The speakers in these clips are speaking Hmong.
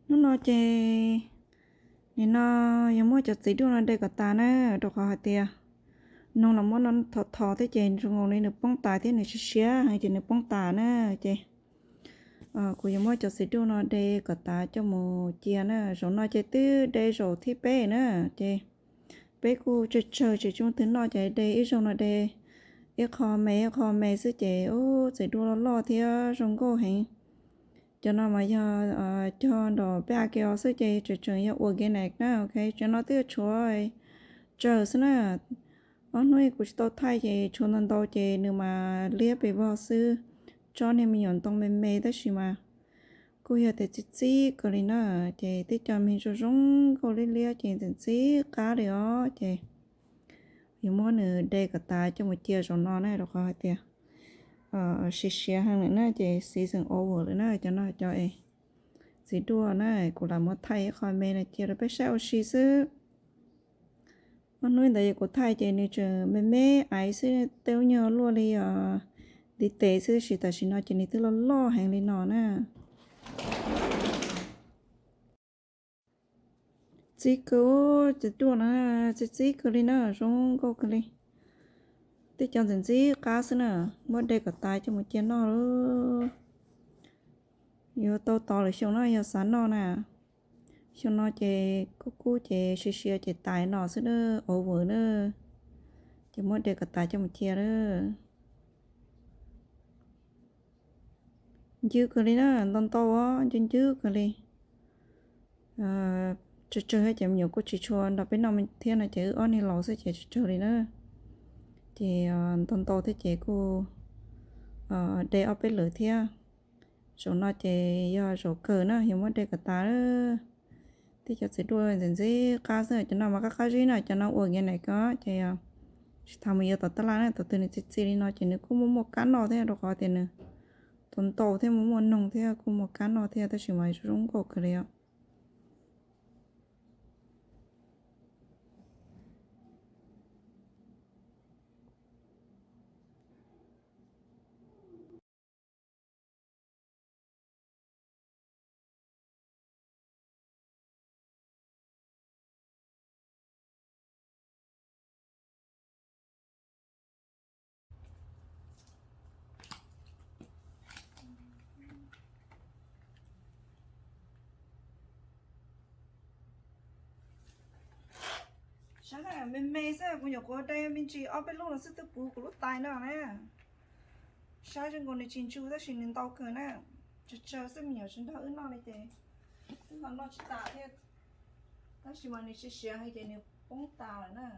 Hnub no ces nim no yog muab cov txiv duaj no de kom tas na, rau qhov hais tias noog los muab no thov thov thiab ces zoo nkaus li nws poob tas thiab nws siav siav heev ces nws poob tas na. Ces kuv yuav muab cov txiv duaj no de kom tas coj mus cia na. Zaum no ces twb de zaum thib peb na, ces peb kuj tsawg tsawg tsis muaj twg noj ces de ib zaug no de ib qho me ib qho me xwb ces ub txiv duaj loj loj thiab zoo nkauj heev. Cov no mas yog cog nram peb a ke os xwb ces tseem tseem yog organic na, ok. Cov no twb tshuav tsawg xwb na. Ob hnub kuv tsis tau thaij ces tshuav ntau ntau ces nws mas liab pes vog xwb. Tsob niag me nyuam ntoo me me tab sis mas kuj yog tias txi txib kawg li na. Ces tej cov me zoo zoo nkauj liab liab ces ntxim txib qab li os ces yuav muab nws de kom tas coj mus cia zaum no na, rau qhov hais tias siav siav heev lawm na ces season over lawm na. Cov no cov es txiv duaj na, kuv lam muab thaij ib qho me no cia rau peb saib ua si xwb. Ob hnub ntawd yog kuv thaij ces nws tseem me me aiv xwb, tej lub nyuag luaj li os ntiv tes xwb, tab sis tam sim no ces nws twb loj loj heev li no na. Txib kawg, txiv duaj na, txi txib kawg li na, zoo nkauj kawg li. Tej cov ntxim ntxim qab xwb na, muab de kom tas coj mus cia noj lawm. Yuav tau tos lwm xyoo no yog xav noj na. Xyoo no ces kub kub ces siav siav ces tas no xwb na, over na. Ces muab de kom tas coj mus cia lawm. Ncw kawg li na, ntau ntau os, ncw ncw kawg li. Tsawg tsawg thiab ces me nyuam kuj tsis tshua nrog peb noj thiab no ces wb ob niag laus xwb ces tsawg tsawg li na. Ces ntau ntau thiab ces kuj de ob peb lwm thiab. Zaum no ces yog zaum kawg na, yog muab de kom tas. Tej cov txiv duaj ntxim ntxim qab xwb, cov no mas qab qab zib na, cov no ua organic ko ces tsis tas mus yuav tom taj laj na, thaum twg nws txi txi li no ces nws kuj muaj muaj kab noj thiab, rau qhov tias nws ntau ntau thiab muaj muaj noog thiab kuj muaj kab noj thiab, tab sis mas zoo nkauj kawg li os. Saib na, me me xwb, kuv nyuam qhuav de me ntsis ob peb lub no xwb twb puv kuv lub tais no na. Saib zoo nkaus nws tsis ntsu tab sis nws ntau kawg na. Tsawg tsawg xwb, me nyuam tsis nrog wb noj li ces wb ho noj tsis tas thiab. Tab sis mas nws siav siav heev ces nws poob tas lawm na.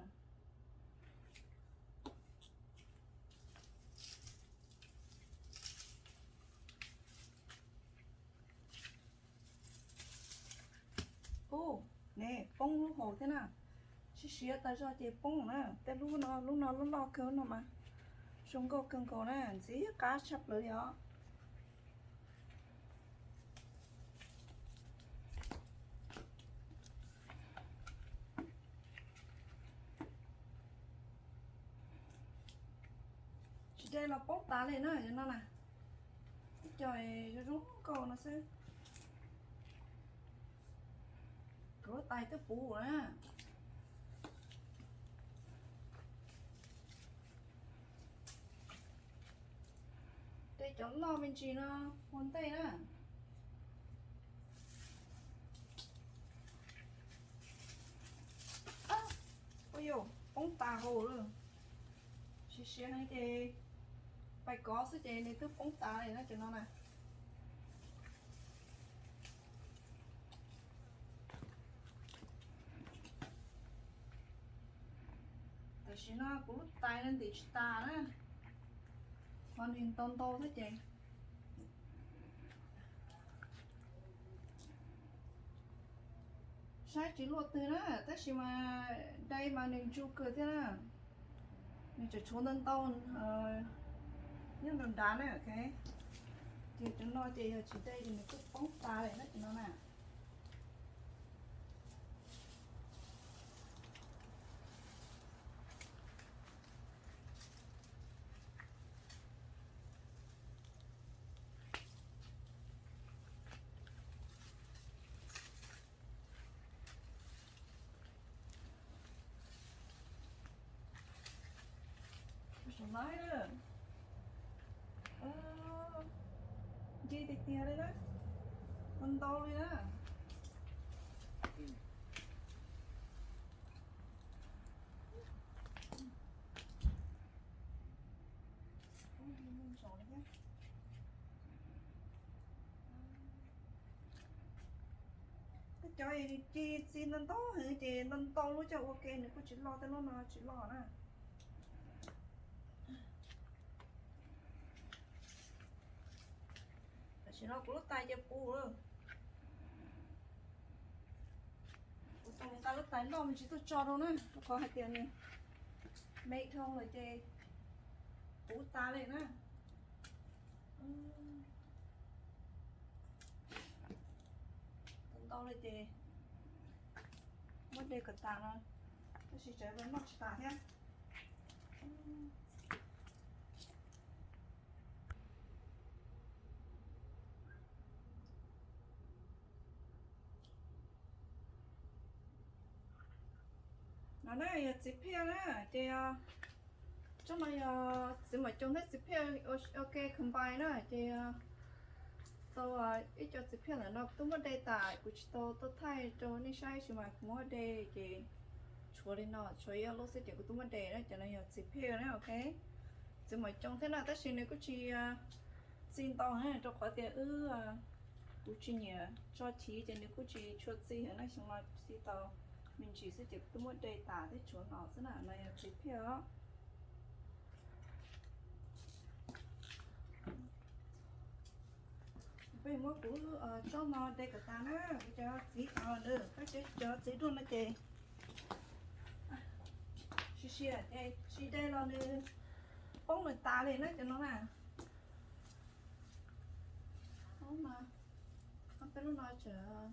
Ub, ne poob lub hauv thiab na. Siav siav tas zog ces poob na. Tej lub no, lub no loj loj kawg no mas zoo nkauj kawg nkaus na, ntxim qab tshaj plaws li os. Tsis de los poob tas li na, cov no na. Ib co zoo zoo nkauj no xwb. Kuv lub tais twb puv na. De cov loj me ntsis no ua ntej na. Ua yus poob tas hauv lawm. Siav siav heev ces pais kov xwb ces nws twb poob tas li na cov no na. Tam sim no kuv lub tais no ntim tsis tas na, qhov nws ntau ntau xwb ces saib tsis luaj twg na, tab sis mas dai mas nws ntsu kawg thiab na. Nws tseem tshuav ntau ntau nyob nrad nrad na. Ces cov no ces yog tsis dai ces nws kuj poob tas lawm na cov no na. Laib na. Ncig tiag tiag li na. Ntau ntau li na. Tej cov ci txiv ntau ntau heev ces ntau ntau lub coj ua ke nws kuj tsis loj, tej lub no tsis loj na. Tam sim no kuv lub tais ces puv lawm. Kuv tais lub tais loj me ntsis tuaj tso rau na, rau qhov hais tias nws me dhau lawm ces puv tas li na. Ntau ntau li ces muab de kom tas no, tab sis tsam noj tsis tas thiab. No na yog txiv phiaj na, ces tsob no yog txiv mom coom thiab txiv phiaj ua ke combine na, ces tau ib co txiv phiaj ntawm no kuv twb muab de tas, kuv tsis tau tuaj thaij rau nej saib tab sis mas kuv muab de ces tshuav li no, tshuav ib ob lub xwb ces kuv twb muab de na, cov no yog txiv phiaj na, ok. Txiv mom coom thiab na tab sis nws kuj tsis txi ntau na, rau qhov tias wb, kuv tsis nyiam tso chiv ces nws kuj tsis tshua txi heev na, xyoo no txi tau me ntsis xwb ces kuv twb muab de tas thiab tshuav no xwb na, no yog txiv phiaj os. Peb muab kuv tsob no de kom tas na, kuv cov txiv tod lawm, koj cov txiv duaj no ces sia sia ces tsis de los nws poob lawm tas li na cov no na. Peb lub no tsam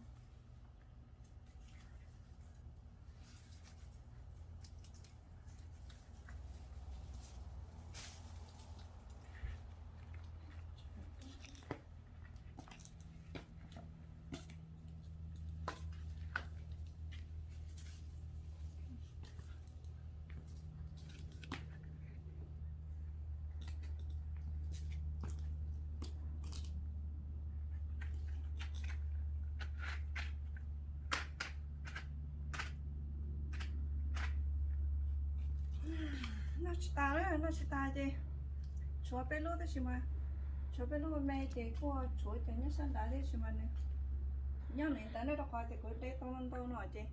Noj tsis tas, noj tsis tas ces tshuav peb lub tab sis mas tshuav peb lub me ces kuj tshuav cov nyob sab nrad thiab tab sis mas nws nyob nws ntawd na, rau qhov tias kuv de tau ntau no ces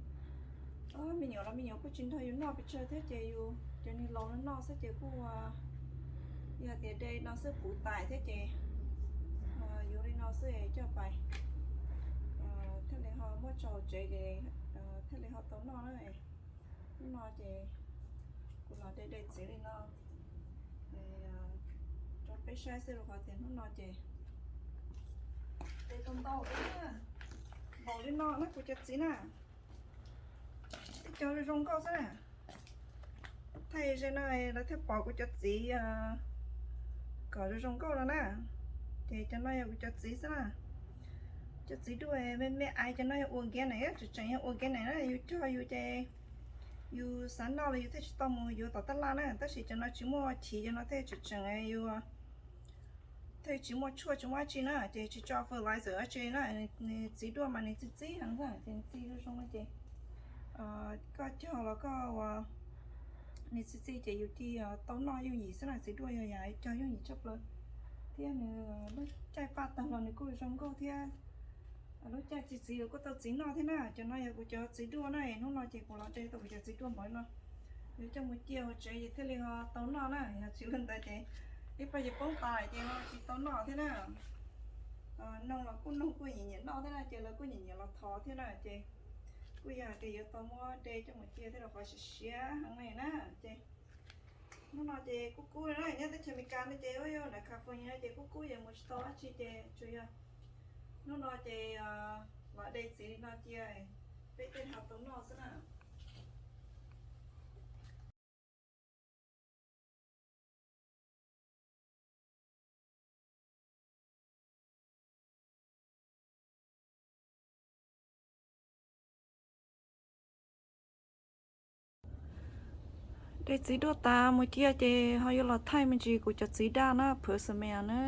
me nyuam los me nyuam kuj tsis nrog yus noj pes tsawg thiab ces yus cov niag laus no noj xwb ces kuj yog tias de no xwb puv tais thiab ces yuav li no xwb coj pais thiaj li ho muab tso tsev ces thiaj li ho tau noj na. Hnub no ces kuv los de de txiv li no rau peb saib xwb rau qhov tias hnub no ces de tau ntau, npaum li no na kuv cov txiv na. Tib co zoo nkauj xwb na. Thaij ze no lawv thiaj pom kuv cov txiv kom zoo zoo nkauj no na. Ces cov no yog kuv cov txiv xwb na. Cov txiv duaj me me aiv cov no yog ua nkiav nees, tseem tseem yog ua nkiav nees na, yus cog yus ces yus xav noj los yus thiaj tsis tau mus yuav tom tab laj na, tab sis cov no tsis muaj chiv, cov no thiaj tseem tseem yus thiaj tsis muaj tshuaj tsis muaj dab tsi na, ces tsis tso fertilizer dab tsi na, nws txiv duaj mas nws txi txiv heev xwb ces nws txi zoo zoo no ces koj cog los koj ua nws txi txiv ces yus cia tau noj yooj yim xwb na, txiv duaj yog yam cog yooj yim tshaj plaws thiab nws lub caij paj tag los nws kuj zoo nkauj thiab. Lub caij txi txiv los kuj tau txiv noj thiab na. Cov no yog kuv cov txiv duaj na, hnub no ces kuv los de tau kuv cov txiv duaj npaum no, yuav coj mus cia hauv tsev ces thiaj li ho tau noj na, yog tsis li ntawd ces ib pliag ces poob tas ces ho tsis tau noj thiab na. Noog los kuj noog kuj nyiam nyiam noj thiab na, ces lawv kuj nyiam nyiam los thov thiab na, ces kuj yog hais tias yuav tau muab de coj mus cia thiab rau qhov siav siav heev li na. Ces hnub no ces kub kub na, nyob teb chaws Amelikas no ces ua yog ntawm California no ces kub kub yeej mus tsis tau dab tsi ces tsuas yog hnub no ces los de txiv li no cia peb tej ho tau noj xwb na. De txiv duaj tas mus cia ces ho yuav los thaij me ntsis kuv cov txiv daj na, phwv xameas na.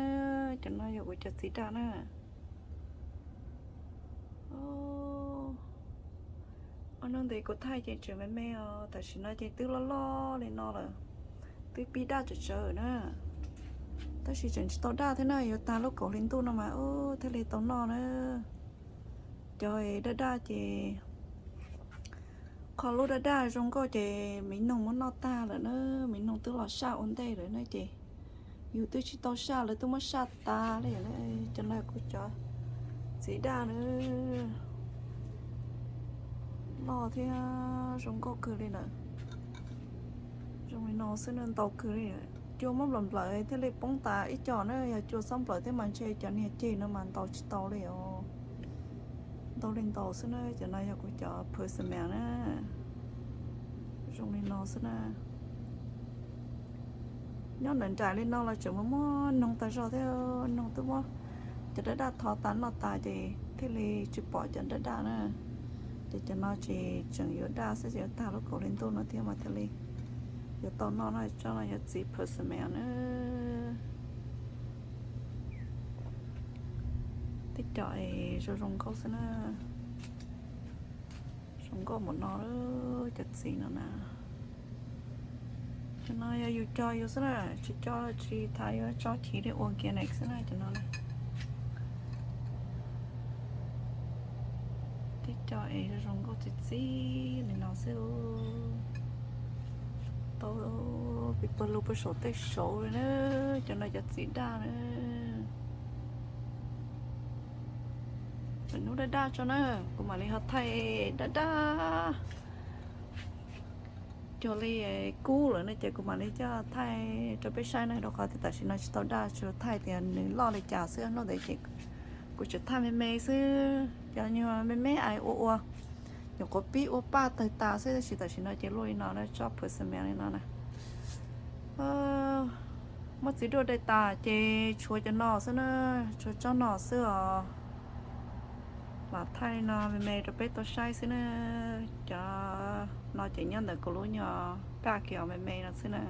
Cov no yog kuv cov txiv daj na. Ob hnub ntev kuv thaij ces tseem me me os, tam sim no ces twb loj loj li no lawm, twb pib daj tsawv tsawv na. Tab sis tseem tsis tau daj thiab na, yuav tag lub kaum hli ntuj no mas thiaj li tau noj na. Cov daj daj ces, qhov lub daj daj zoo nkauj ces miv noog muab noj tag lawm na, miv noog twb los saj ua ntej lawm na ces yus twb tsis tau saj, lawv twb muab saj tas li. Cov no kuv cov txiv daj na, loj thiab zoo nkauj kawg li lawm. Zoo li no xwb na, ntau kawg li. Cua muab nplawm nplawm thiaj li poob tas ib co na, yog cua txhob nplawm thiab mas ntshe cov niag ceg no mas ntaus tsis tau li os. Ntau li ntau xwb na, cov no yog kuv cov phwv xameas na. Zoo li no xwb na. Nyob nram nraim li no los tseem muaj muaj noog tag zog thiab, noog twb muab cov daj daj thov tas noj tas ces thiaj li tsis pom cov daj daj na. Ces cov no ces tseem yuav daj xwb, ces yuav tag lub kaum hli ntuj no thiab mas thiaj li yuav tau noj no. Tsob no yog txiv phwv xameas na. Tej co es zoo zoo nkauj xwb na. Zoo nkauj npaum no, cov txiv no na. Cov no yog yus co yus xwb na, tsis co tsis tas, yuav tso chiv li organic xwb na cov no na. Tej co es zoo zoo nkauj txi txiv li no xwb. Tau pib pawg lug pawg saum tej saud li na. Cov no cov txiv daj na. Lwm hnub daj daj tso na, kuv mam li ho thaij daj daj. Cuag li kub lawm no ces kuv mam li coj thaij rau peb saib na, rau qhov tias tam sim no tsis tau daj, tsuas thaij tias nws loj li cas xwb. Hnub ntawd ces kuv tsuas thaij me me xwb, cov nyuag me me ais ua ua, nyuam qhuav pib ua paj tawg tas xwb, tab sis tam sim no ces luaj li no na, tsob phwv xameas li no na. Muab txiv duaj de tas ces tshuav cov no xwb na, tshuav tsob no xwb os. Los thaij li no me me rau peb tau saib xwb na. Cov no ces nyob ntawm kuv lub nyuag paj kiag me me no xwb na.